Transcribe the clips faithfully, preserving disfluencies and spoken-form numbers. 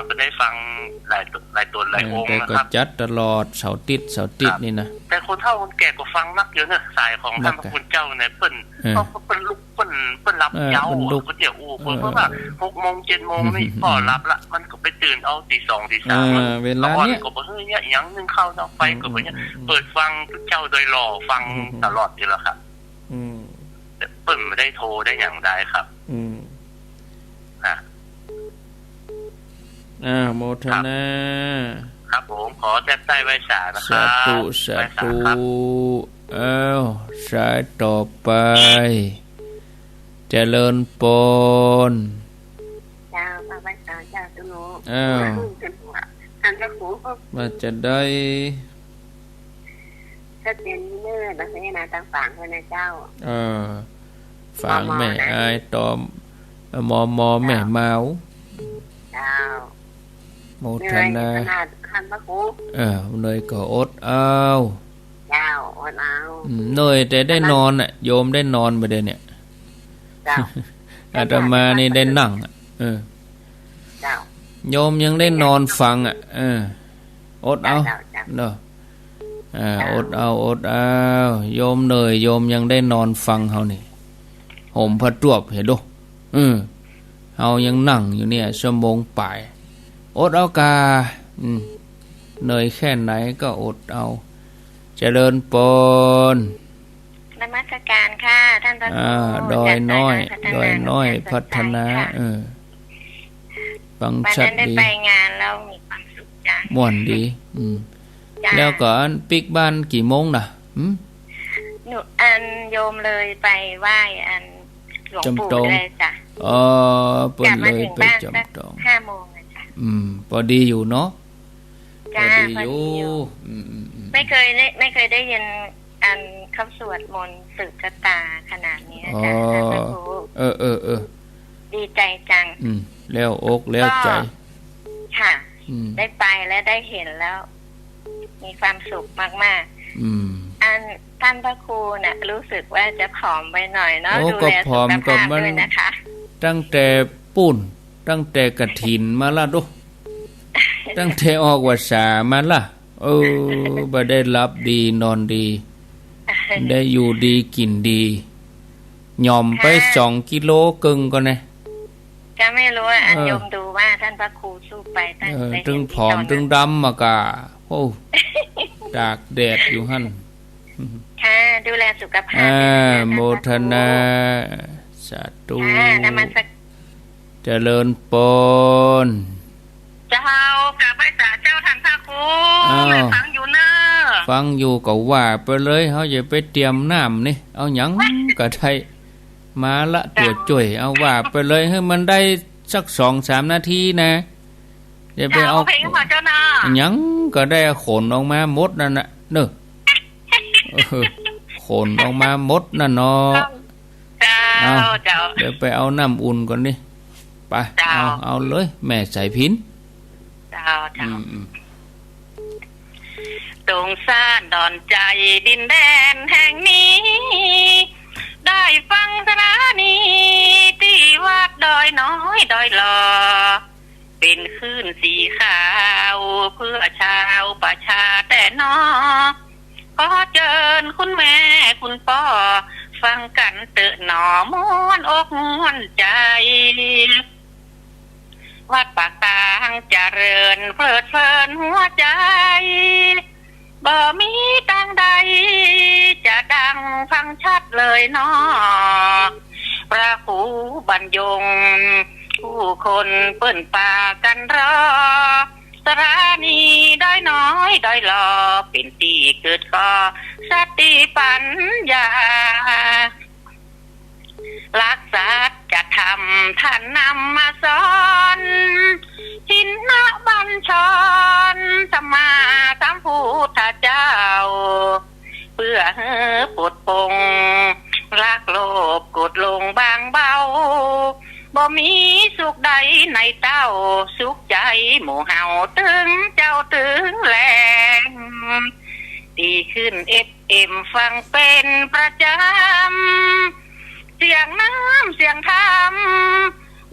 ก็ได้ฟังหลายต๋น หลายต๋นหลายองค์นะครับ เออ แต่ก็จัดตลอดเสาร์อาทิตย์ เสาร์อาทิตย์นี่นะ แต่คนเฒ่าคนแก่ก็ฟังนักอยู่เนอะ สายของท่านพระคุณเจ้าเนี่ย เปิ้น เออ เปิ้นลุก เปิ้น เปิ้นหลับ เออ ยาว เปิ้นลุก เปิ้นเตี้ยอู้ เปิ้น เออ เปิ้นว่าหกโมงเจ็ดโมงนี่ อืม ป้อหลับละ มันก็ไปตื่นเอาตีสองตีสาม เออ เวลาเนี่ย ก็บ่ฮู้เยียะหยัง นึ่งข้าวนึ่งไฟก็บ่เยียะ อืม เปิดฟังพระเจ้าโดยหล่อฟัง อืม ตลอดอยู่แล้วครับ อืม แต่เปิ้นบ่ได้โทรได้หยังได้ครับ อืม อ่ะ อ่า โมทนา ครับ ครับผม ขอแทบใต้ไหว้สานะครับ สาธุ สาธุ ไหว้สาครับ อ้าว สายต่อไป เจริญปอน เจ้า มาไหว้สาเจ้า เจ้าหนู อ้าว ท่านพระครู ว่าจะได้ ชัดเจนเนิ่นนะ พญานาคต่างๆ ด้วยนะเจ้า เออ ฝางแม่อายตอม มอมอแม่เมา เจ้า โมทนา เนื่อยขนาดท่านพระครู เออ เนื่อยก็อดเอา เจ้า อดเอา อืม เนื่อยแต่ได้นอนน่ะ โยมได้นอนบ่าเดี่ยวเนี่ย เจ้า อาตมานี่ได้นั่งอ่ะ เออ เจ้า โยมยังได้นอนฟังอ่ะ เออ อดเอา เจ้า เจ้า เนาะ อ่า เจ้า อดเอา อดเอา โยมเนื่อย โยมยังได้นอนฟังเฮานี่ ห่มผ้าตวบเหียดู เออ เฮายังนั่งอยู่เนี่ย ชั่วโมงป๋าย อดเอาก่า อืม เนื่อยแค่ไหนก็อดเอา เจริญปอน นมัสการค่ะ ท่านพระครู อ่า ดอยน้อย จากสายน้อยพัฒนา ดอยน้อยพัฒนา ค่ะ เออ ฟังชัดดี วันนั้นได้ไปงานแล้วมีความสุขจัง ม่วนดี อืม จ้า แล้วก็อันปิ๊กบ้านกี่โมงน่ะ หืม หนู อันโยมเลยไปไหว้อันหลวงปู่ จำตรง เลยจ้ะ อ๋อ เปิ้นเลยไปจำตรง กลับมาถึงบ้านสักห้าโมงอะจ้ะ อืม ปอดีอยู่เนาะ จ้า ปอดีอยู่ ปอดีอยู่ อืม อืม อืม ไม่เคยได้ ไม่เคยได้ยินอันเขาสวดมนต์สืบชะตาขนาดนี้นะจ๊ะ อ๋อ ท่านพระครู เออ เออ เออ ดีใจจัง อืม แล้วอกแล้วใจ๋ ก็ ค่ะ อืม ได้ไปและได้เห็นแล้ว มีความสุขมากๆ อืม อันท่านพระครูน่ะ รู้สึกว่าจะผอมไปหน่อยเนาะ โอ้ ดูแลสุขภาพด้วยนะคะ ก็ผอมก็มัน ตั้งแต่ปู๊น ตั้งแต่กฐินมาละดู ตั้งแต่ออกพรรษามาละ เออ บ่ได้หลับดีนอนดี ได้อยู่ดีกิ๋นดี หย่อมไป ค่ะ สองกิโลเกิ่งก่อแน่ ก็ไม่รู้อะ อัน เออ โยมดูว่าท่านพระครูสู้ไปตั้ง เออ แต่ ตึงผอม เห็นที่ตอนนั้น ตึงดำมาก่า โอ้ ตากแดดอยู่หั้น ค่ะ ดูแลสุขภาพ อ่า ด้วยนะคะ โมทนา ท่านพระครู สาธุ ค่ะ นมัสการ เจริญปอน เจ้า กราบไหว้สาเจ้าท่านพระครู อ้าว แม่ฟังอยู่เน่อ ฟังอยู่ก็ว่าไปเลย เฮาอย่าไปเตรียมน้ำนี่ เอาหยังก็ได้ มาละ เจ้า ตั๋วจ้วย เอาว่าไปเลย หื้อมันได้สักสองสามนาทีนะ อย่าไปเอา เจ้า เพลงของเจ้าเน่อ หยังก็ได้ ขนออกมาหมดนั่นน่ะ เน่อ เออ ขนออกมาหมดนั่นเนาะ เจ้า เอ้า เจ้า เดี๋ยวไปเอาน้ำอุ่นก่อนนี่ ไป เจ้า เอา เอาเลย แม่สายพิณ เจ้า เจ้า อืม อืม สงสารดอนใจดินแดนแห่งนี้ ได้ฟังสถานีที่วัดดอยน้อยดอยหล่อ เป็นคลื่นสีขาวเพื่อชาวประชาแต่หนอ ขอเจิญคุณแม่คุณป้อ ฟังกั๋นเต๊อะหนอ ม่วนอกม่วนใจ๋ วัดปากตางเจริญเพลิดเพลินหัวใจ๋ บ่มีตางใดจะดังฟังชัดเลยหนอ พระครูบรรยง ผู้คนเปิ้นปากั๋นรอ สถานีดอยน้อยดอยหล่อ เป๋นตี้เกิดก่อสติปัญญา หลักสัจธรรมท่านนำมาสอน ถินนบัญชร สัมมาสัมพุทธเจ้า เปื้อหื้อปลดปลง ลักโลภโกรธหลงบางเบา บ่มีสุขใดในเต้า สุขใจ๋หมู่เฮาตึงเจ๊าตึงแลง ตี้ขึ้นเอฟเอ็มฟังเป๋นประจ๋ำ เสียงน้ำเสียงธรรม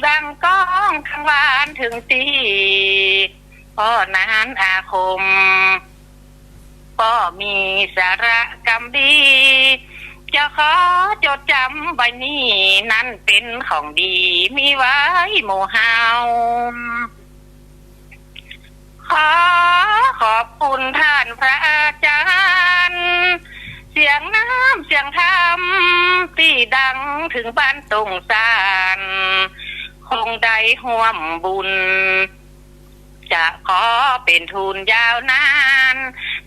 ดังก้องกังวานเถิงตี้ เพราะนั้นอาคม ก็มีสาระกำดี จะขอจดจำไว้นี้ นั้นเป๋นของดีมีไว้หมู่เฮา ขอขอบคุณท่านพระอาจารย์ เสียงน้ำเสียงธรรม ตี้ดังเถิงบ้านตงสาน คงได้ฮ่วมบุญ จะขอเป๋นทูลยาวนาน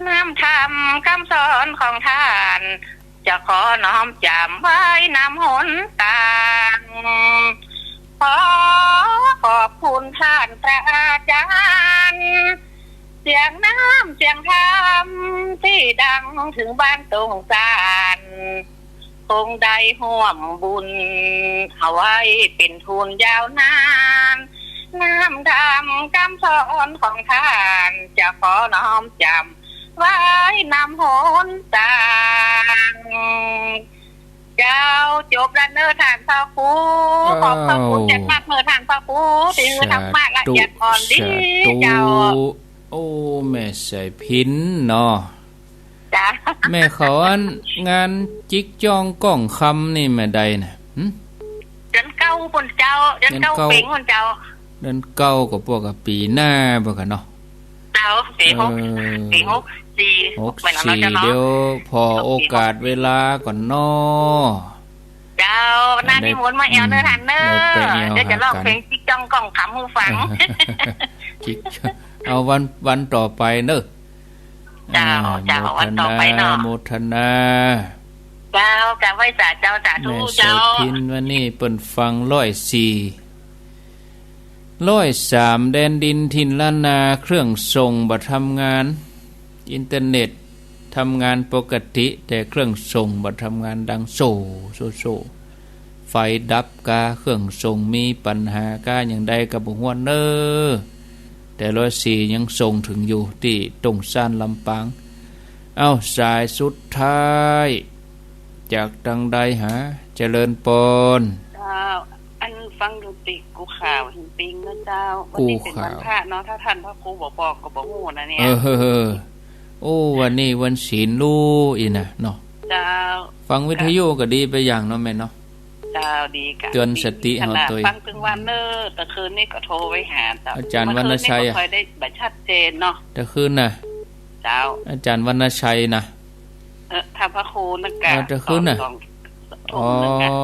น้ำธรรมกำสอนของท่าน จะขอน้อมจ๋ำไว้นำหนตาง ขอขอบคุณท่านพระอาจารย์ เสียงน้ำเสียงธรรม ตี้ดังเถิงบ้านตงสาน คงได้ฮ่วมบุญ เอาไว้เป๋นทูลยาวนาน น้ำธรรมกำสอนของท่าน จะขอน้อมจ๋ำไว้นำหนตาง เจ้า จบละเน่อท่านพระครู ขอบพระคุณ อ้าว อย่างมากเน่อท่านพระครู ตี้หื้อธรรมะละเอียดอ่อนดี สาธุ เจ้า สาธุ โอ้ แม่สายพิณเนาะ จ้า แม่เขาอันงานจิ๊กจ้องก้องคำนี่แม่ใดน่ะ หึ เดือนเก้าปู้นเจ้า เดือนเก้า เดือนเก้า เป๋งปู้นเจ้า เดือนเก้าก็ปวกกับปี๋หน้าปะกะเนาะ เจ้า ปี๋หก เออ ปี๋หกสี่ หกสี่ เหมือนกันเนาะเจ้าเนาะ เดี๋ยวผ่อโอกาสเวลาก่อนเนาะ เจ้า หน้านิมนต์มาแอวเน่อท่านเน่อ เดี๋ยวไปแอว เดี๋ยวจะร้องเพลงจิ๊กจ้องก้องคำหื้อฟัง จิ๊ก เอาวัน วันต่อไปเน่อ เจ้า อ่า เจ้า วันต่อไปเนาะ โมทนา โมทนา เจ้า กราบไหว้สาเจ้า สาธุ แม่สายพิณ เจ้า วันนี้เปิ้นฟังร้อยสี่ ร้อยสาม แดนดินถิ่นล้านนา เครื่องส่งบ่ทำงาน อินเทอร์เน็ตทำงานปกติ แต่เครื่องส่งบ่ทำงาน ดังโซ่ โซ่ โซ่ ไฟดับกา เครื่องส่งมีปัญหากา อย่างใดก็บ่ฮู้เน่อ แต่ร้อยสี่ยังส่งเถิงอยู่ตี้ตงสานลำปาง เอ้า สายสุดท้าย จากตางใดหา เจริญปอน เจ้า อันฟังอยู่ตี้กู่ข่าวหินปิงนะเจ้า วันนี้เป๋นวันพระเนาะ กู่ข่าว ถ้าท่านพระครูบ่บอกก็บ่ฮู้นะเนี่ย เออ โอ้ วันนี้วันศีลลู่อี้นะเนาะ เจ้า ฟังวิทยุก็ดีไปอย่างเนาะแม่เนาะ เจ้า ดีกะ เตือนสติเฮาตวย ฟังตึงวันเน่อ ตะคืนนี้ก็โทรไปหาเจ้า อาจารย์วรรณชัยอะ เมื่อคืนนี้บ่ค่อยได้ บ่ชัดเจนเนาะ ตะคืนน่ะ เจ้า อาจารย์วรรณชัยน่ะ เออ ถ้าพระครูนั่นกะ เออ ตะคืนน่ะ ตอนสองทุ่มนั่นกะ อ๋อ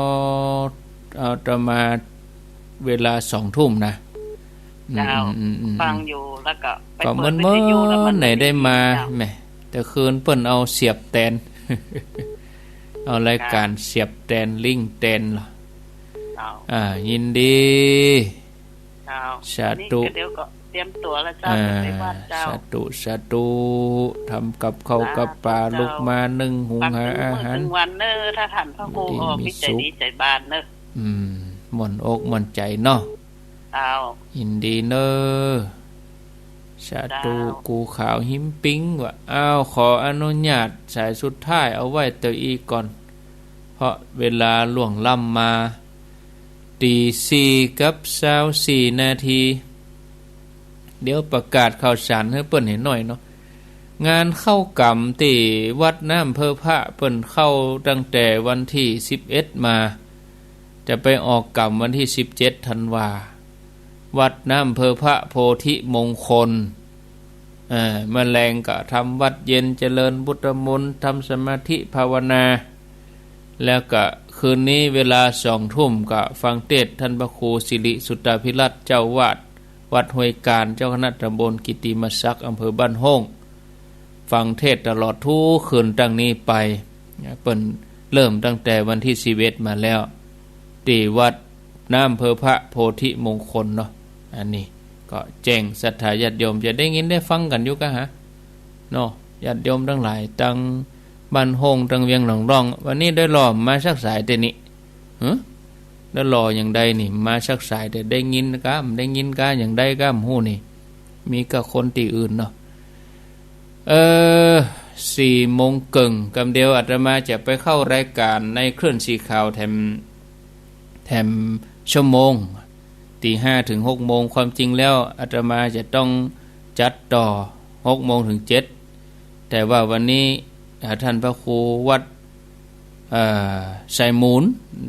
อาตมาเวลาสองทุ่มนะ เจ้า อืม อืม อืม ฟังอยู่ แล้วก็ไป ก็ เปิดวิทยุ เหมือน แล้วมัน ไหนได้มา เจ้า แหม ตะคืนเปิ้นเอาเสียบแตน เอารายการ เจ้า เสียบแตน ลิงก์แตนเหรอ เจ้า อ่า ยินดี เจ้า สาธุ นี่ก็เดี๋ยวก็เตรียมตั๋วแล้วเจ้า อ่า จะไปวัดเจ้า สาธุ สาธุ ทำกับข้าวกับป๋า เจ้า ลุกมานึ่งหุงหาอาหาร ฟังตึงมื้อตึงวันเน่อ ถ้าท่านพระครู อยู่ดี ก็ มีสุข มีใจดีใจบานเน่อ อืม ม่วนอกม่วนใจเนาะ เจ้า ยินดีเน่อ สาธุ เจ้า กู่ข่าวหิมปิ๊งว่า อ้าว ขออนุญาตสายสุดท้ายเอาไว้เต้าอี้ก่อน เพราะเวลาล่วงล้ำมา ตีสี่กับซาวสี่นาที เดี๋ยวประกาศข่าวสารหื้อเปิ้นเห็นหน่อยเนาะ งานเข้ากรรมตี้วัดน้ำเพอพระเปิ้นเข้าตั้งแต่วันตี้สิบเอ็ดมา จะไปออกกรรมวันตี้สิบเจ็ดธันวา วัดน้ำเพอพระโพธิมงคล เอ่อ เมื่อแลงก็ทำวัตรเย็นเจริญพุทธมนต์ ทำสมาธิภาวนา แล้วก็คืนนี้เวลาสองทุ่มก็ฟังเทศน์ท่านพระครูสิริสุตตาภิรัตน์ เจ้าอาวาสวัดห้วยกาญ เจ้าคณะตำบลกิตติมศักดิ์ อำเภอบ้านโฮ่ง ฟังเทศน์ตลอดทุกคืนตั้งนี้ไป เปิ้นเริ่มตั้งแต่วันตี้สิบเอ็ดมาแล้ว ตี้วัดน้ำเพอพระโพธิมงคลเนาะ อันนี้ก็แจ้งศรัทธาญาติโยมจะได้ยินได้ฟังกั๋นอยู่กาหา เนาะ ญาติโยมตังหลาย ตังบ้านโฮ่ง ตังเวียงหนองร่อง วันนี้ได้หล่อมาสักสายเตนี่ ฮะ ได้หล่ออย่างใดนี่ มาสักสาย แต่ได้ยินกา ได้ยินกา อย่างใดกา บ่ฮู้นี่ มีกับคนตี้อื่นเนาะ เออ สี่โมงเกิ่ง กำเดียวอาตมาจะไปเข้ารายการในคลื่นสีขาวแถม แถมชั่วโมง ตีห้าถึงหกโมง ความจริงแล้วอาตมาจะต้อง จัดต่อหกโมงเถิงเจ็ด แต่ว่าวันนี้ อ่า ท่านพระครูวัด เอ่อ ไซมูล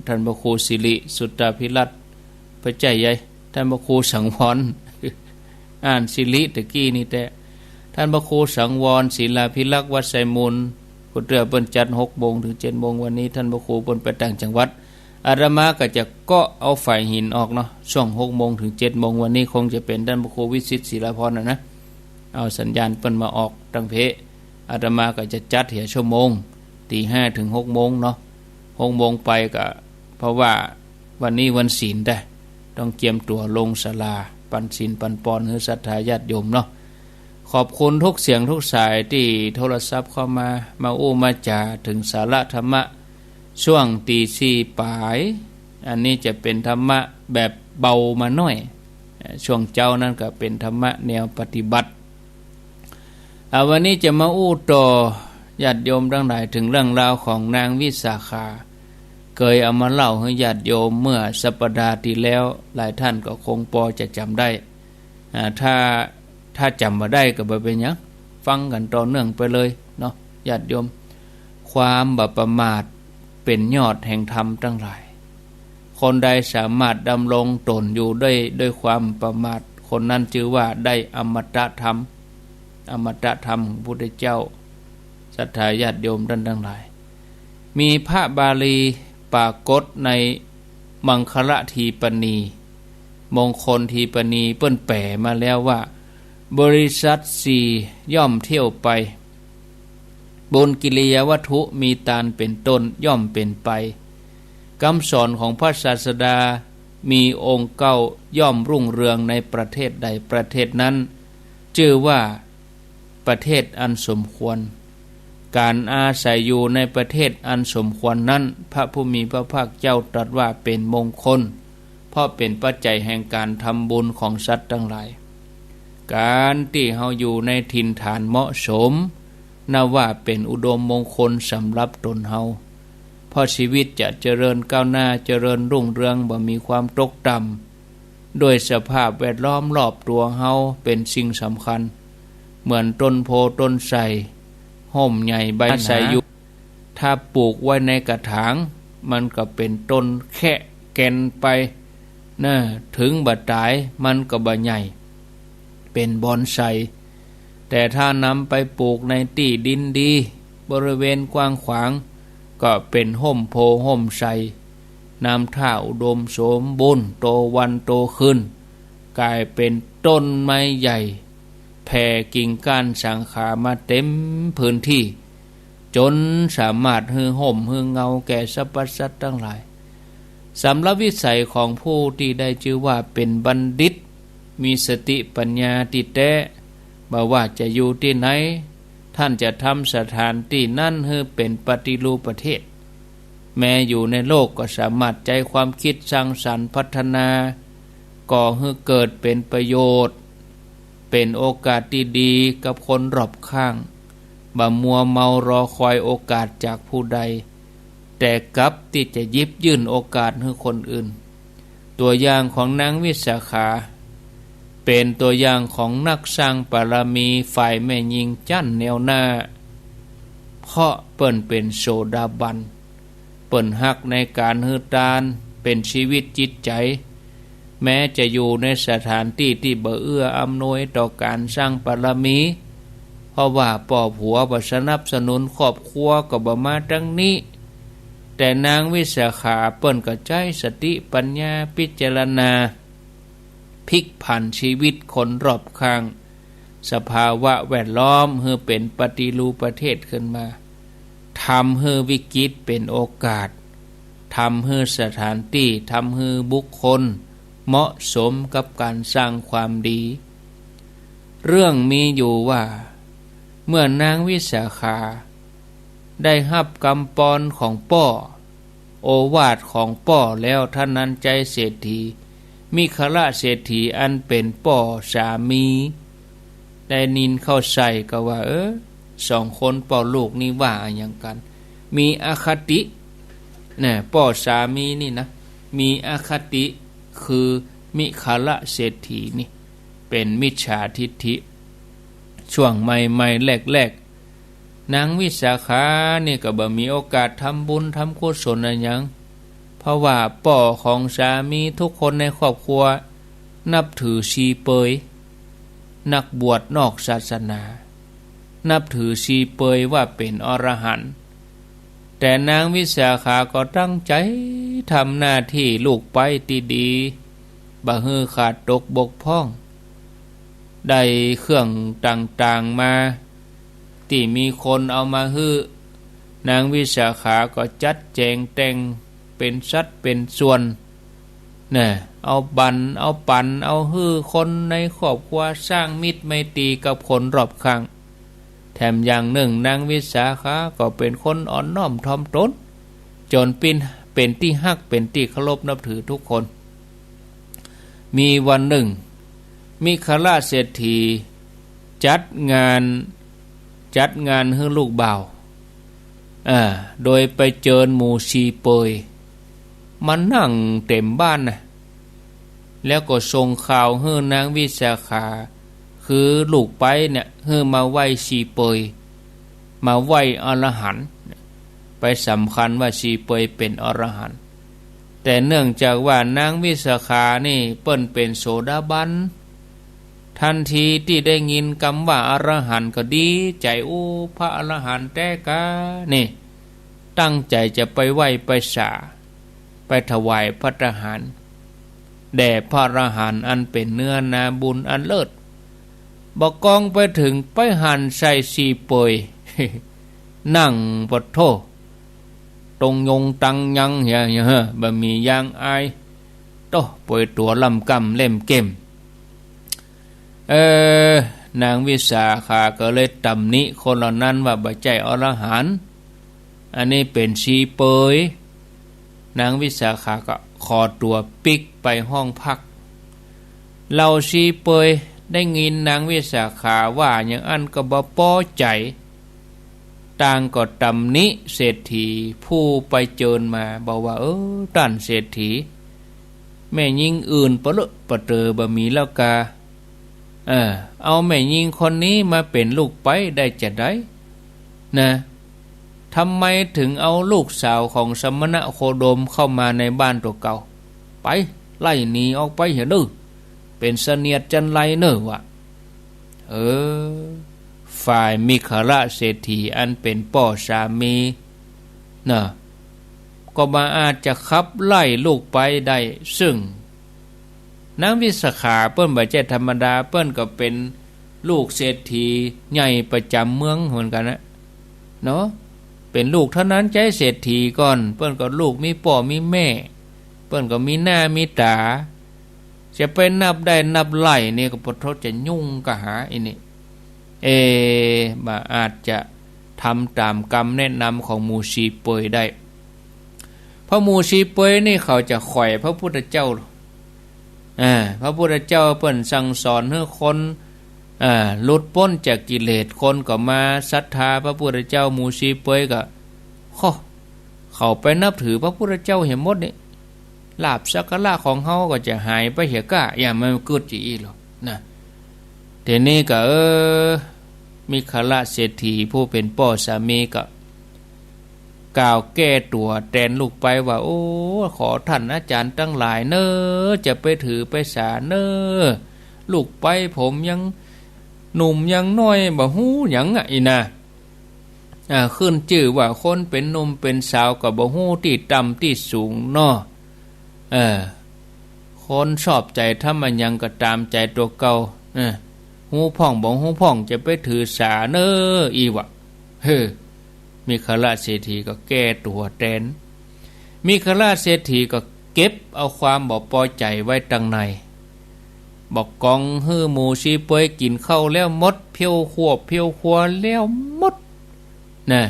ท่านพระครูสิริสุตตาภิรัตน์ บ่ใจ้ใหญ่ ท่านพระครูสังวร อ่านสิริตะกี้นี่แต๊ ท่านพระครูสังวร ศิลาภิรักษ์ วัดไซมูล ผู้เตื้อเปิ้นจัดหกโมงเถิงเจ็ดโมง วันนี้ท่านพระครูเปิ้นไปต่างจังหวัด อาตมาก็จะเกาะเอาฝ่ายหินออกเนาะ ช่วงหกโมงเถิงเจ็ดโมง วันนี้คงจะเป๋นท่านพระครูวิสิทธิ์ ศิลาพรณ์ น่ะนะ เอาสัญญาณเปิ้นมาออกตังเพ อาตมาก็จะจัดเหียชั่วโมง ตีห้าเถิงหกโมงเนาะ หกโมงไปก็ เพราะว่าวันนี้วันศีลแต๊ ต้องเกียมตั๋วลงศาลา ปันศีลปันปอนหื้อศรัทธาญาติโยมเนาะ ขอบคุณทุกเสียงทุกสายตี้โทรศัพท์เข้ามา มาอู้มาจ๋าเถิงสาระธรรมะ ช่วงตีสี่ป๋าย อันนี้จะเป๋นธรรมะแบบเบามาหน้อย ช่วงเจ๊านั้นก็เป๋นธรรมะแนวปฏิบัติ อ่า วันนี้จะมาอู้ต่อญาติโยมตังหลายเถิงเรื่องราวของนางวิสาขา เกยเอามาเล่าหื้อญาติโยมเมื่อสัปดาห์ตี้แล้ว หลายท่านก็คงปอจะจ๋ำได้ อ่า ถ้า ถ้าจ๋ำบ่ได้ก็บ่เป๋นหยัง ฟังกั๋นต่อเนื่องไปเลยเนาะญาติโยม ความบ่ประมาทเป๋นยอดแห่งธรรมตังหลาย คนใดสามารถดำรงตนอยู่ได้ด้วยความประมาท คนนั้นจื้อว่าได้อมตะธรรม อมตะธรรมของพระพุทธเจ้า ศรัทธาญาติโยมต้านตังหลาย มีพระบาลีปรากฏในมังคละทีปณี มงคลทีปณี เปิ้นแป๋มาแล้วว่า บริษัทสี่ย่อมเที่ยวไป บุญกิริยาวัตถุมีตานเป๋นต้นย่อมเป๋นไป กำสอนของพระศาสดามีองค์เก้าย่อมรุ่งเรืองในประเทศใดประเทศนั้น จื้อว่าประเทศอันสมควร ก๋านอาศัยอยู่ในประเทศอันสมควรนั้น พระผู้มีพระภาคเจ้าตรัสว่าเป๋นมงคล เพราะเป๋นปัจจัยแห่งก๋านทำบุญของสัตว์ตังหลาย ก๋านตี้เฮาอยู่ในถิ่นฐานเหมาะสม นับว่าเป๋นอุดมมงคลสำหรับตนเฮา เพราะชีวิตจะเจริญก้าวหน้า เจริญรุ่งเรือง บ่มีความตกต่ำ ด้วยสภาพแวดล้อมรอบตั๋วเฮาเป๋นสิ่งสำคัญ เหมือนต้นโพธิ์ต้นไทร ฮ่มใหญ่ใบหนา อาศัยอยู่ ถ้าปลูกไว้ในกระถาง มันก็เป๋นต้นแคะแก่นไป นะ เถิงบ่ต๋ายมันก็บ่ใหญ่ เป๋นบอนไซ แต่ถ้านำไปปลูกในตี้ดินดี บริเวณกว้างขวาง ก็เป๋นฮ่มโพธิ์ฮ่มไทร นำท่าอุดมสมบูรณ์ โตวันโตคืน ก๋ายเป๋นต้นไม้ใหญ่ แผ่กิ่งก้านสาขามาเต็มพื้นที่ จ๋นสามารถหื้อฮ่มหื้อเงาแก่สรรพสัตว์ตังหลาย สำหรับวิสัยของผู้ตี้ได้จื้อว่าเป๋นบัณฑิต มีสติปัญญาตี้แต๊ บ่ว่าจะอยู่ตี้ไหน ท่านจะทำสถานตี้นั้นหื้อเป๋นปฏิรูปประเทศ แม้อยู่ในโลกก็สามารถใจ๊ความคิดสร้างสรรค์พัฒนา ก่อหื้อเกิดเป๋นประโยชน์ เป๋นโอกาสตี้ดีกับคนรอบข้าง บ่มัวเมารอคอยโอกาสจากผู้ใด แต่กลับตี้จะหยิบยื่นโอกาสหื้อคนอื่น ตั๋วอย่างของนางวิสาขา เป๋นตั๋วอย่างของนักสร้างบารมีฝ่ายแม่ญิงจั้นแนวหน้า เพราะเปิ้นเป๋นโสดาบัน เปิ้นฮักในก๋านหื้อตานเป๋นชีวิตจิตใจ๋ แม้จะอยู่ในสถานตี้ตี้บ่เอื้ออำนวยต่อก๋านสร้างบารมี เพราะว่าป้อผัวบ่สนับสนุน ครอบครัวก็บ่มาตังนี้ แต่นางวิสาขาเปิ้นก็ใจ๊สติปัญญาพิจารณา พลิกผันชีวิตคนรอบข้าง สภาวะแวดล้อมหื้อเป๋นปฏิรูปประเทศขึ้นมา ทำหื้อวิกฤตเป๋นโอกาส ทำหื้อสถานตี้ ทำหื้อบุคคลเหมาะสมกับก๋านสร้างความดี เรื่องมีอยู่ว่า เมื่อนางวิสาขาได้ฮับกำปอนของป้อ โอวาทของป้อแล้ว ท่านนั้นใจ๊เศรษฐี มิคละเศรษฐีอันเป๋นป้อสามี ได้ยินเข้าใส่ก็ว่า เออ สองคนป้อลูกนี่ว่าอะหยังกั๋น มีอคติ นะ ป้อสามีนี่นะ มีอคติ คือมิคละเศรษฐีนี่ เป๋นมิจฉาทิฏฐิ ช่วงใหม่ๆ แรกๆ นางวิสาขานี่ก็บ่มีโอกาสทำบุญทำกุศลอะหยัง เพราะว่าป้อของสามีทุกคนในครอบครัวนับถือชีเปย นักบวชนอกศาสนา นับถือชีเปยว่าเป๋นอรหันต์ แต่นางวิสาขาก็ตั้งใจ๋ทำหน้าตี้ลูกใป๊ตี้ดี บ่หื้อขาดตกบกพร่อง ได้เครื่องต่างๆ มา ตี้มีคนเอามาหื้อ นางวิสาขาก็จัดแจ๋งแต่งเป๋นสัดเป๋นส่วน น่ะ เอาบั่น เอาปั๋น เอาหื้อคนในครอบครัว สร้างมิตรไมตรีกับคนรอบข้าง แถมอย่างนึ่งนางวิสาขาก็เป๋นคนอ่อนน้อมถ่อมตน จ๋นปิ้น เป๋นตี้ฮัก เป๋นตี้เคารพนับถือทุกคน มีวันนึ่ง มิคละเศรษฐีจัดงาน จัดงานหื้อลูกบ่าว อ่า โดยไปเจิญหมู่ชีเปยมานั่งเต็มบ้านน่ะ แล้วก็ส่งข่าวหื้อนางวิสาขา คือลูกใป๊เนี่ย หื้อมาไหว้ชีเปย มาไหว้อรหันต์ ไปสำคัญว่าชีเปยเป๋นอรหันต์ แต่เนื่องจากว่านางวิสาขานี่เปิ้นเป๋นโสดาบัน ทันทีตี้ได้ยินกำว่าอรหันต์ก็ดีใจ๋ โอ้ พระอรหันต์แต๊กา นี่ ตั้งใจ๋จะไปไหว้ไปสา ไปถวายภัตตาหาร แด่พระอรหันต์อันเป๋นเนื้อนาบุญอันเลิศ บ่กองไปเถิงไปหันใส่ชีเปย นั่งปะโธ่ ตรงยงตังยังเหีย เหีย บ่มียางอาย โต้ ปวยตั๋วล่ำก่ำเล่มเก่ม เออ นางวิสาขาก็เลยตำหนิคนเหล่านั้นว่าบ่ใจ้อรหันต์ อันนี้เป๋นชีเปย นางวิสาขาก็ขอตั๋วปิ๊กไปห้องพัก เหล่าชีเปยได้ยินนางวิสาขาว่าอย่างอั้นก็บ่ปอใจ๋ ต่างก็ตำหนิเศรษฐีผู้ไปเจิญมา บอกว่า เออ ต้านเศรษฐี แม่ญิงอื่นปะเลอะปะเตอบ่มีแล้วกา เออ เอาแม่ญิงคนนี้มาเป๋นลูกใป๊ได้จาใด นะ ทำไมเถิงเอาลูกสาวของสมณะโคดมเข้ามาในบ้านตั๋วเก่า ไป ไล่หนีออกไปเหียเน่อ เป๋นเสนียดจัญไรเน่อวะ เออ ฝ่ายมิคละเศรษฐีอันเป๋นป้อสามีน่ะ ก็บ่อาจจะขับไล่ลูกใป๊ได้ ซึ่งนางวิสาขาเปิ้นบ่ใจ้ธรรมดา เปิ้นก็เป๋นลูกเศรษฐีใหญ่ประจ๋ำเมืองเหมือนกั๋นนะ เนาะ เป๋นลูกเต้านั้นใจ๊เศรษฐีก่อน เปิ้นก็ลูกมีป้อมีแม่ เปิ้นก็มีหน้ามีต๋า จะไปนับได้นับไล่นี่ก็ปะโธ่จะยุ่งกะหาอี้นี่ เอ บ่อาจจะทำต๋ามกำแนะนำของหมู่ชีเปยได้ เพราะหมู่ชีเปยนี่เขาจะข่อยพระพุทธเจ้า อ่า พระพุทธเจ้าเปิ้นสั่งสอนหื้อคน อ่า หลุดป๊นจากกิเลส คนก็มาศรัทธาพระพุทธเจ้า หมู่ชีเปยก็ โค่ เขาไปนับถือพระพุทธเจ้าเหียหมดนี่ ลาภสักการะของเฮาก็จะหายไปเหียก้า อย่างมันกึ๊ดจะอี้หรอกนะ ทีนี้ก็ เออ มิคละเศรษฐีผู้เป๋นป้อสามีก็ กล่าวแก้ตั๋วแตนลูกใป๊ว่า โอ้ ขอต้านอาจ๋ารย์ตังหลายเน่อ จะไปถือไปสาเน่อ ลูกใป๊ผมยังหนุ่มยังน้อยบ่ฮู้หยังอะอี้นะ อ่า ขึ้นจื้อว่าคนเป๋นหนุ่มเป๋นสาวก็บ่ฮู้ตี้ต่ำตี้สูงเนาะ เออ คนชอบใจ๋ทำอะหยังก็ต๋ามใจ๋ตั๋วเก่า เออ ฮู้พ่องบ่ฮู้พ่องจะไปถือสาเน่ออี้วะ เฮ้อ มิคละเศรษฐีก็แก้ตั๋วแตน มิคละเศรษฐีก็เก็บเอาความบ่ปอใจ๋ไว้ตังใน บ่กองหื้อหมู่ชีเปยกิ๋นข้าวแล้วหมด เผี้ยวครัวเผี้ยวครัวแล้วหมด นะ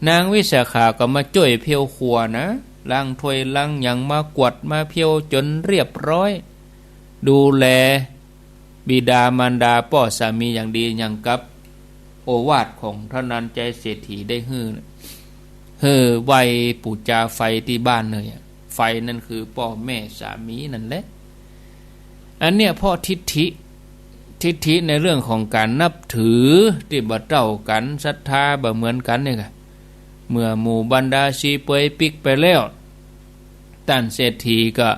นางวิสาขาก็มาจ้วยเผี้ยวครัวนะ ล้างถ้วยล้างหยัง มากวาดมาเผี้ยวจ๋นเรียบร้อย ดูแลบิดามารดาป้อสามีอย่างดี อย่างกับโอวาทของเต้านั้นใจ๊เศรษฐีได้หื้อ หื้อไหว้ปู๋จาไฟตี้บ้านเลยอะ ไฟนั่นคือป้อแม่สามีนั่นแหละ อันเนี้ยเพราะทิฏฐิ ทิฐิในเรื่องของก๋านนับถือตี้บ่เต้ากั๋น ศรัทธาบ่เหมือนกั๋นนี่ก่ะ เมื่อหมู่บรรดาชีเปลือยปิ๊กไปแล้ว ต้านเศรษฐีก็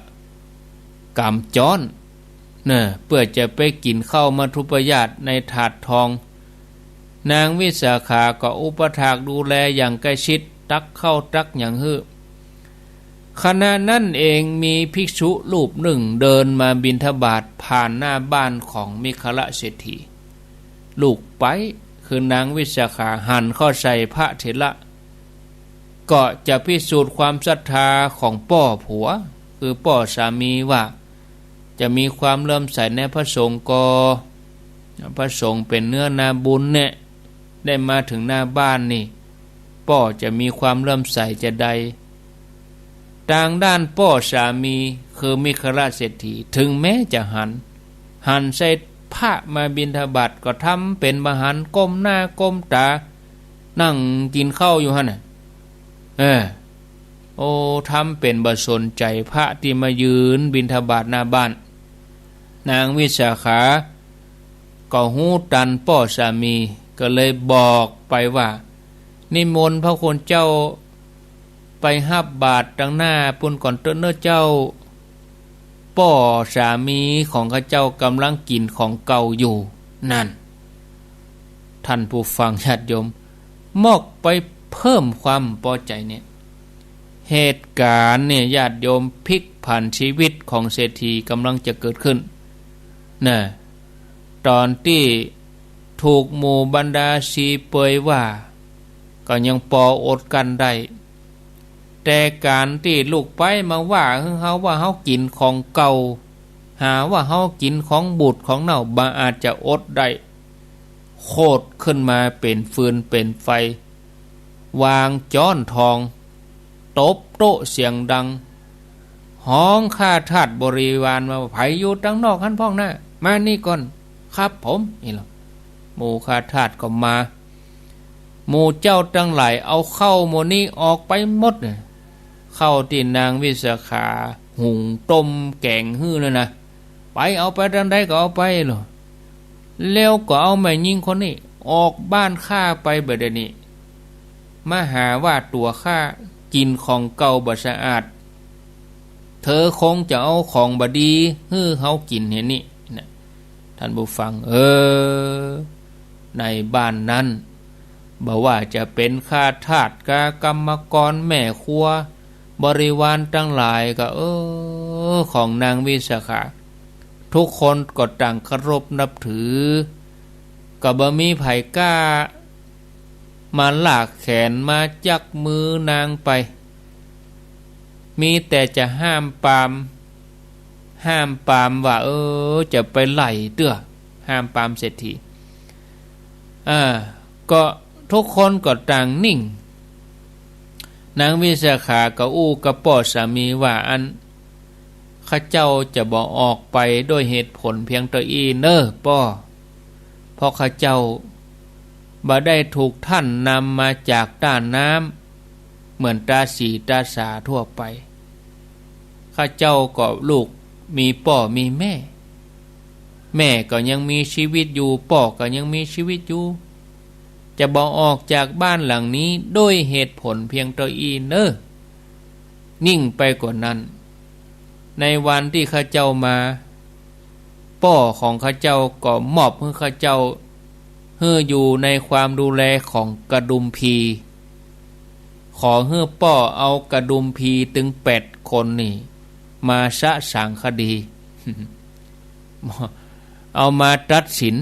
ก๋ำจ๊อนเน่อ เปื้อจะไปกิ๋นข้าวมัทธุปายาตในถาดทอง นางวิสาขาก็อุปถากดูแลอย่างใกล้ชิด ตักข้าวตักหยังหื้อ ขณะนั้นเองมีภิกษุรูปนึ่งเดินมาบิณฑบาตผ่านหน้าบ้านของมิคละเศรษฐี ลูกใป๊คือนางวิสาขาหันเข้าใส่พระเถระ ก็จะพิสูจน์ความศรัทธาของป้อผัว คือป้อสามีว่า จะมีความเลื่อมใสในพระสงฆ์ก่อ พระสงฆ์เป๋นเนื้อนาบุญเนี่ย ได้มาเถิงหน้าบ้านนี่ ป้อจะมีความเลื่อมใสจาใด ตางด้านป้อสามีคือมิคละเศรษฐี เถิงแม้จะหัน หันใส่พระมาบิณฑบาตก็ทำเป๋นบ่หัน ก้มหน้าก้มต๋า นั่งกิ๋นข้าวอยู่หั้นน่ะ เออ โอ้ ทำเป๋นบ่สนใจ๋พระตี้มายืนบิณฑบาตหน้าบ้าน นางวิสาขาก็ฮู้ตันป้อสามี ก็เลยบอกไปว่า นิมนต์พระคุณเจ้าไปฮับบาตรตางหน้าปู้นก่อนเต๊อะเน่อเจ้า ป้อสามีของข้าเจ้าก่ำลังกิ๋นของเก่าอยู่ นั่น ท่านผู้ฟังญาติโยม มอกไปเพิ่มความปอใจ๋เนี่ย เหตุก๋ารณ์เนี่ยญาติโยม พลิกผันชีวิตของเศรษฐีก่ำลังจะเกิดขึ้น น่ะ ต๋อนตี้ถูกหมู่บรรดาชีเปลือยว่า ก็ยังปออดกลั้นได้ แต่ก๋านตี้ลูกใป๊มาว่าหื้อเฮาว่าเฮากิ๋นของเก่า หาว่าเฮากิ๋นของบูดของเน่า บ่อาจจะอดได้ โขดขึ้นมาเป๋นฟืนเป๋นไฟ วางจ๊อนทอง ตบโต๊ะเสียงดัง ฮ้องข้าทาสบริวารมา ใผอยู่ตางนอกหั้นพ่องนะ มานี่ก่อน ครับผม นี่แหละ หมู่ข้าทาสก็มา หมู่เจ้าตังหลายเอาข้าวหม้อนี้ออกไปหมดเนี่ย ข้าวตี้นางวิสาขาหุงต้มแก๋งหื้อนั่นนะ ไป เอาไปตางใดก็เอาไปโลด แล้วก็เอาแม่ญิงคนนี้ออกบ้านข้าไปบ่าเดี่ยวนี้ มาหาว่าตั๋วข้ากิ๋นของเก่าบ่สะอาด เธอคงจะเอาของบ่ดีหื้อเฮากิ๋นเหียนี่นะ ท่านผู้ฟัง เออ ในบ้านนั้น บ่ว่าจะเป๋นข้าทาสกากรรมกร แม่ครัว บริวารตังหลายก็ เออ ของนางวิสาขา ทุกคนก็ต่างเคารพนับถือ ก็บ่มีใผกล้ามาลากแขนมาจับมือนางไป มีแต่จะห้ามปราม ห้ามปรามว่า เออ จะไปไล่เตื้อ ห้ามปรามเศรษฐี อ่า ก็ทุกคนก็ต่างนิ่ง นางวิสาขาก็อู้กับป้อสามีว่า อัน ข้าเจ้าจะบ่ออกไปด้วยเหตุผลเพียงเต้าอี้เน่อป้อ เพราะข้าเจ้าบ่ได้ถูกต้านนำมาจากต้าน้ำ เหมือนต๋าสีต๋าสาทั่วไป ข้าเจ้าก็ลูกมีป้อมีแม่ แม่ก็ยังมีชีวิตอยู่ ป้อก็ยังมีชีวิตอยู่ จะบ่ออกจากบ้านหลังนี้ด้วยเหตุผลเพียงเต้าอี้เน่อ ยิ่งไปกว่านั้น ในวันตี้ข้าเจ้ามา ป้อของข้าเจ้าก็มอบหื้อข้าเจ้า หื้ออยู่ในความดูแลของกระดุมพี ขอหื้อป้อเอากระดุมพีตึงแปดคนนี่มาสะสางคดี เอามาตัดสิน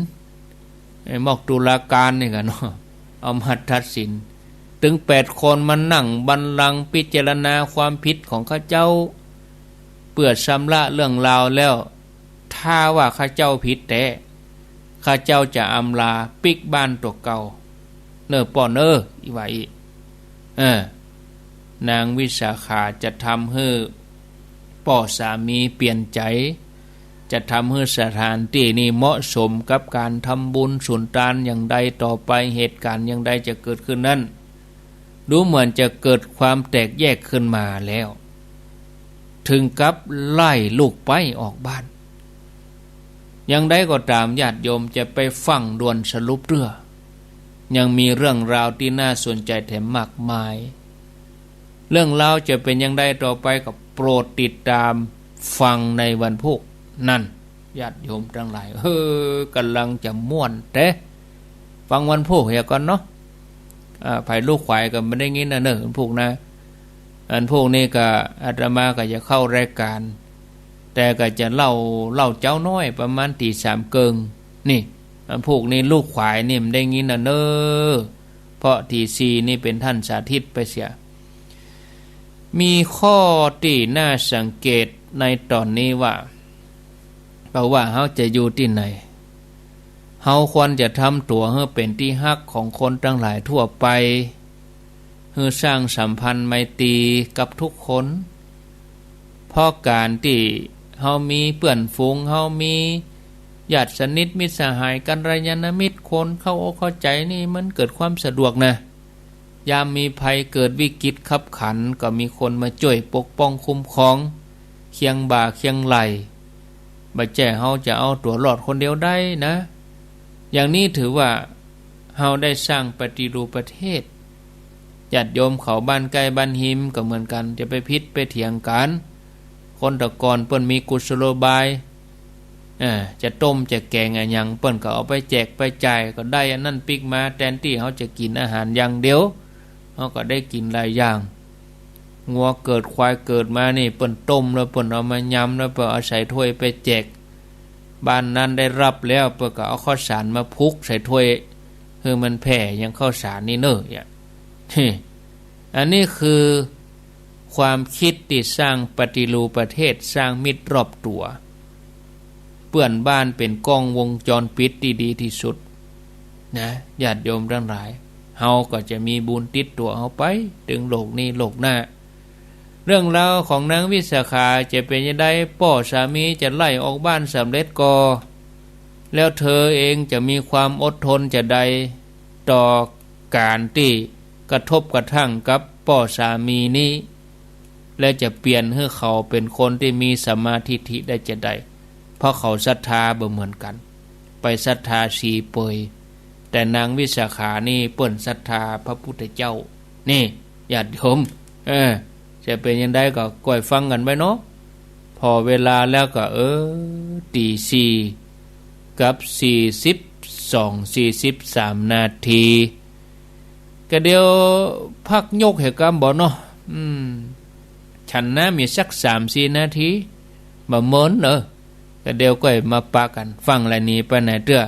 ไอ้มอกตุลาการนี่ก่ะเนาะ เอามาตัดสิน ตึงแปดคนมานั่งบัลลังก์พิจารณาความผิดของข้าเจ้า เปื้อชำระเรื่องราวแล้ว ถ้าว่าข้าเจ้าผิดแต๊ ข้าเจ้าจะอำลาปิ๊กบ้านตั๋วเก่า เน่อป้อเน่อ อี้ว่าอี้ เออ นางวิสาขาจะทำหื้อป้อสามีเปลี่ยนใจ๋ จะทำหื้อสถานตี้นี้เหมาะสมกับก๋านทำบุญสุนตานอย่างใดต่อไป เหตุก๋ารณ์อย่างใดจะเกิดขึ้นนั้น ดูเหมือนจะเกิดความแตกแยกขึ้นมาแล้ว ถึงกับไล่ลูกใป๊ออกบ้าน อย่างใดก็ต๋าม ญาติโยมจะไปฟังด่วนสรุปเตื้อ ยังมีเรื่องราวตี้น่าสนใจ๋แถมมากมาย เรื่องราวจะเป๋นอย่างใดต่อไปก็โปรดติดต๋ามฟังในวันพูกนั้น ญาติโยมตังหลาย เออ ก่ำลังจะม่วนแต๊ ฟังวันพูกเหียก่อนเนาะ อ่า ใผลูกขวายก็บ่ได้ยินนะเน่อ วันพูกนะ วันพูกนี่ก็อาตมาก็จะเข้ารายก๋าน แต่ก็จะเล่า เล่าเจ๊าน้อยประมาณตี๋สามเกิ่ง นี่ วันพูกนี่ลูกขวายนี่บ่ได้ยินนะเน่อ เพราะตี๋สี่นี่เป๋นต้านสาธิตไปเสีย มีข้อตี้น่าสังเกตในต๋อนนี้ว่า บ่ว่าเฮาจะอยู่ตี้ไหน เฮาควรจะทำตั๋วหื้อเป๋นตี้ฮักของคนตังหลายทั่วไป หื้อสร้างสัมพันธ์ไมตรีกับทุกคน เพราะก๋านตี้เฮามีเปื้อนฝูง เฮามีญาติสนิทมิตรสหายกัลยาณมิตร คนเข้าอกเข้าใจ๋นี่มันเกิดความสะดวกนะ ยามมีภัยเกิดวิกฤตคับขัน ก็มีคนมาจ้วยปกป้องคุ้มครอง เคียงบ่าเคียงไหล่ บ่ใจ้เฮาจะเอาตั๋วรอดคนเดียวได้นะ อย่างนี้ถือว่าเฮาได้สร้างปฏิรูปประเทศ ญาติโยมเขาบ้านใก้บ้านฮิมก็เหมือนกั๋น จะไปผิดไปเถียงกั๋น คนแต่ก่อนเปิ้นมีกุศโลบาย อ่า จะต้มจะแก๋งอะหยัง เปิ้นก็เอาไปแจกไปจ่าย ก็ได้อันนั้นปิ๊กมา แตนตี้เฮาจะกิ๋นอาหารอย่างเดียว เฮาก็ได้กิ๋นหลายอย่าง งัวเกิดควายเกิดมานี่ เปิ้นต้มแล้วเปิ้นเอามายำ แล้วเปิ้นเอาใส่ถ้วยไปแจก บ้านนั้นได้ฮับแล้ว เปิ้นก็เอาข้าวสารมาพุกใส่ถ้วย หื้อมันแผ่ยังข้าวสารนี่เน่อ เนี่ย อันนี้คือความกึ๊ดตี้สร้างปฏิรูปประเทศ สร้างมิตรรอบตั๋ว เปื้อนบ้านเป๋นกล้องวงจรปิดตี้ดีตี้สุดนะ ญาติโยมตังหลาย เฮาก็จะมีบุญติดตั๋วเฮาไป เถิงโลกนี้โลกหน้า เรื่องราวของนางวิสาขาจะเป๋นจะใด ป้อสามีจะไล่ออกบ้านสำเร็จก่อ แล้วเธอเองจะมีความอดทนจะใด ต่อก๋านตี้กระทบกระทั่งกับป้อสามีนี้ และจะเปลี่ยนหื้อเขาเป๋นคนตี้มีสัมมาทิฏฐิได้จะใด เพราะเขาศรัทธาบ่เหมือนกั๋น ไปศรัทธาสีเปย แต่นางวิสาขานี่เปิ้นศรัทธาพระพุทธเจ้า นี่ ญาติโยม เออ จะเป๋นอย่างใดก็ก้อยฟังกั๋นไปเนาะ ผ่อเวลาแล้วก็ เออ ตี๋สี่กับสี่สิบสอง สี่สิบสามนาที ก็เดี๋ยวพักยกเหตุก๋ารณ์บ่เนาะ อืม ฉันน้ำอีกสักสามสี่นาที บ่เมินเนาะ ก็เดี๋ยวก้อยมาปะกั๋นฟัง ละหนีไปไหนเตื้อ